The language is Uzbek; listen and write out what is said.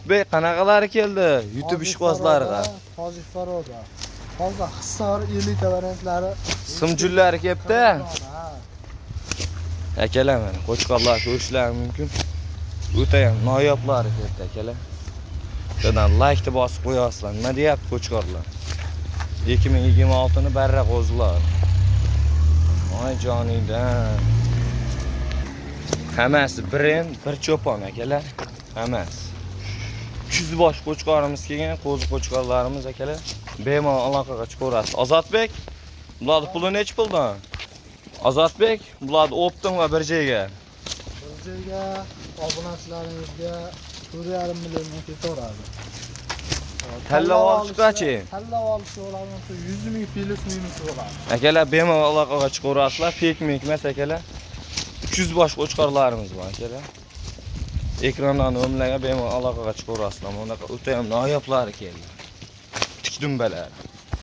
Ozodbek, qanaqalari keldi YouTube ishqibozlariga? Tojik порода. Hozir Hisor elita variantlari. Simjullari kelibdi. Ha. Akalar, mana qo'chqorlar ko'rishlari mumkin. O'ta ham noyoblari kelibdi, akalar. Bittadan laykni bosib qo'yasizlar. Nima deyapti qo'chqorlar? 2026ni barra qo'zilar. Voy joningdan. Hammasi brend, bir cho'pon, akalar. Hammasi. 300 bosh qo'chqorimiz kelgan, qo'zi qo'chqorlarimiz, akalar. Bemalol aloqaga chiqaverasiz. Ozodbek, bularni puli nechi puldan? Ozodbek, bularni оптом va bir joyga. Bir joyga obunachilarimizga 4,5 milliondan ketaveradi. Tanlab olishgachi? Tanlab olishga bo'ladi, 100 ming плюс минус bo'ladi. Akalar, bemalol aloqaga chiqaverasizlar. Pek-mek emas, akalar. 300 bosh qo'chqorlarimiz bor, akalar. Ekrandan nomerlarga bemalol aloqaga chiqaverasizlar. Bunaqa o'ta ham noyoblari keldi. Tik dumbalar.